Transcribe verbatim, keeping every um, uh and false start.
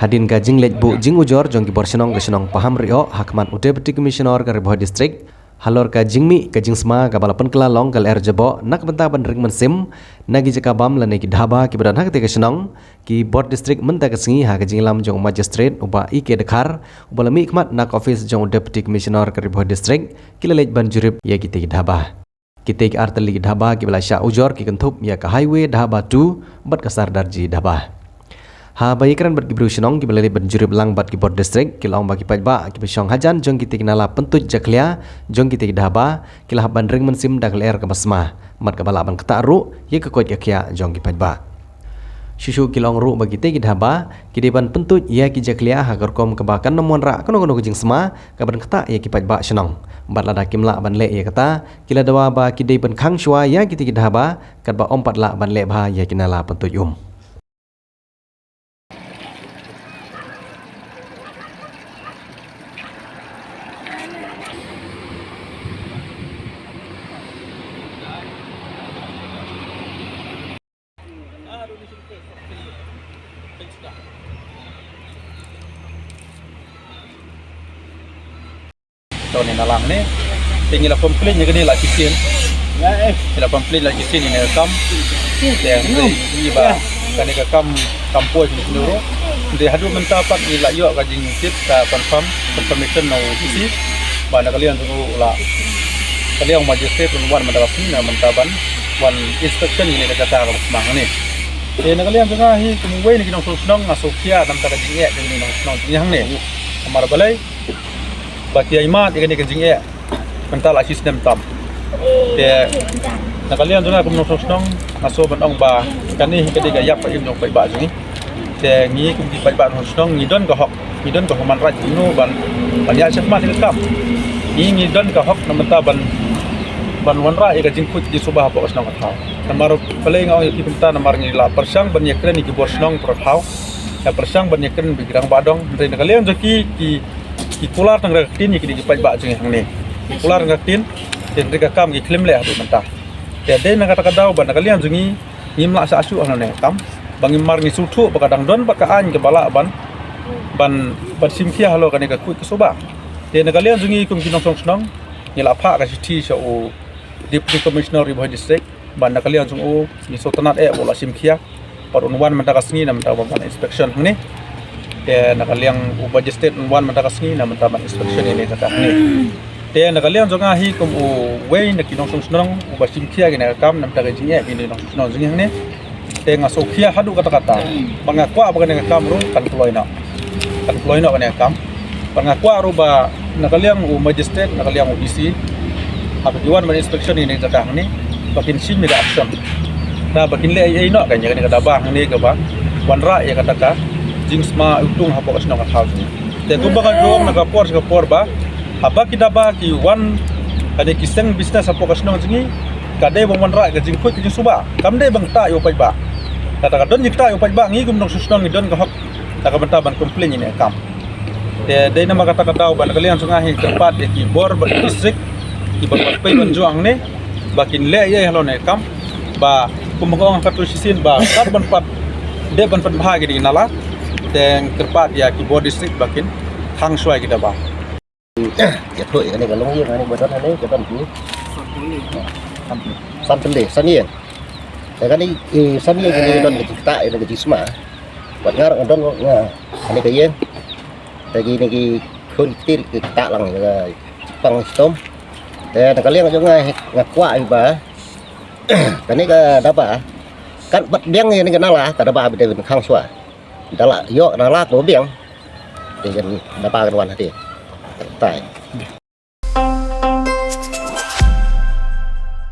Hadien ka jingleit buh jingujor jong ki bor shnong ka shnong Pahamrioh ha khmat u Deputy Commissioner ka Ri Bhoi District, halor ka jingmih ka jingsma kaba la pynkylla long ka lyer jaboh na ka bynta ban ring mynsiem na ki jaka bam lane ki dhaba kiba don ha katei ka shnong, ki bor district mynta ka sngi ha ka jingïalam jong u Magistrate u Bah E K Dkhar, uba la mih khmat na ka office jong u Deputy Commissioner ka Ri Bhoi District, ki la leit ban jurip ïa kitei ki dhaba. Kitei ki ar tylli ki dhaba kiba la shah ujor ki kynthup ïa ka Highway Dhaba two bad ka Sardarji Dhaba. Haba ïakren bad ki briew shnong kiba la leit ban jurip lang bad ki bor district, ki la ong ba ki paidbah kiba shong hajan jong kitei ki nala pyntuid jakhlia jong kitei ki dhaba, ki la hap ban ring mynsiem da ka lyer kaba sma bad kaba lah ban ktah ruh ïa ka koit ka khiah jong ki paidbah. Shuh shuh ki la ong ruh ba kitei ki dhaba ki dei ban pyntuid ïa ki jakhlia ha ka rukom kaba kan ym wanrah kano kano ka jingsma kaban ktah ïa ki paidbah shnong. Bad lada kim lah ban leh ïa kata, ki la dawa ba ki dei ban khang shuwa ïa kitei ki dhaba katba ym pat lah ban leh bha ïa ki nala pyntuid um. To ni nalang ni. Te ngi la complain ïa kane la shisien. Ngi la complain la shisien ïa kane ka kam. Te ngi ba kane ka kam kam poi ni sini ro. Te haduh mynta pat ngi la ïoh ka jingtip ka confirm, confirmation na u D C. Ba na ka liang tu la ka liang magistrate un wan mynta ka sngi na mynta ban wan inspection ïa kane ka jaka kaba sma hangne. Te na ka liang jong nga hi kum uwei na ki nongshong shnong nga sngewkhia na ka bynta ka jingeh jong ki nongshong shnong jong ngi hangne. Namar balei ba ki ïai mad ïa kane ka jingeh mynta la shi snem tam. Te na ka liang jong nga kum nongshong shnong nga shu ban ong ba kane hi ka dei ka ïap ka im jong u paidbah jong ngi. Te ngi kum ki paidbah nongshong shnong ngi don ka hok, ngi don ka human right jong ngi ban, ban ïa shakmat ïa ka kam. Ngi, ngi don ka hok na bynta ban, ban wanrah ïa ka jingkhuid jingsuba hapoh ka shnong ka thaw. Namar balei nga ong ïa ki kumta, namar ngi la pyrshang ban ïakren ïa ki bor shnong bor thaw, la pyrshang ban ïakren bad ki rangbah dong. Hynrei na ka liang jong ki, ki, ki kular tang ka ktien ïa ki, ki paidbah jong ngi hangne. Ki kular tang ka ktien, te hynrei ka kam ki khlem leh haduh mynta. Te dei na kata ka daw ba na ka liang jong ngi ngim lah shah shuh ha kane ka kam. Ba ngim, mar ngi sngewthuh ba ka dang don bad ka aiñ kaba lah ban, ban, ban shim khia halor kane ka khuid ka suba. Te na ka liang jong ngi kum ki nongshong shnong ngi la phah ka shithi sha u Deputy Commissioner Ri Bhoi District ba na ka liang jong u ngi sngewtynnat eh ba u la shim khia. Bad un wan mynta ka sngi na bynta ban inspection hangne. Te na ka liang u magistrate un wan mynta ka sngi na bynta ban inspection ïa kane ka jaka hangne. Te na ka liang jong nga hi kum uwei na ki nongshong shnong uba shim khia ïa kane ka kam na bynta ka jingeh ïa ki nongshong shnong jong ngi hangne. Te nga sngewkhia haduh katta katta ba nga kwah ba kane ka kam ruh kan kloi noh, kan kloi noh kane ka kam. Bad nga kwah ruh ba na ka liang u magistrate, na ka liang u D C, haba ki wan ban inspection ïa kane ka jaka hangne ba kin shim ïa ka action. Te ba kin leh ei ei noh ïa kane ka daba hangne kaba wanrah ïa kata ka jingsma iwtung hapoh ka shnong ka thaw jong ngi. Te kumba nga ju ong na ka por sha ka por ba haba ki daba ki wan, kane ki seng business hapoh ka shnong jong ngi, ka dei ban wanrah ïa ka jingkhuid ka jingsuba, kam dei ban ktah ïa u paidbah. Kata ka don jingktah ïa u paidbah, ngi kum nongshong shnong ngi don ka hok na ka bynta ban complain ïa kane ka kam. Te dei namar kata ka daw ba na ka liang jong nga hi kyrpad ïa ki bor bad ki district, ki bor bad pei ban jong ngi ba kin leh ei ei halor kane ka kam. Ba kum ba nga ong katto shisien ba kat ban pat dep ban pynbha ïa kine ki nala. Te kyrpad ïa ki bor district ba kin khang shuwa ïa ki daba. Ïathuh ïa kane ka longïing kane ba don hangne ka don ki san tylli, san ïing. Ïa kane, eh, san ïing kane don ka jingktah, ïa kane ka jingsma. Bad nga ruh nga don nga kane ka ïing. Te kine ki khun kti ki ktah lang ïa ka jingpang shitom. Te na ka liang jong nga, nga kwah ïa ba kane ka daba kan pat biang ïa kane ka nala, ka daba ba dei ban khang shuwa. Da la ïoh nala ka biang. Te kan daba kan wan hati. Tai.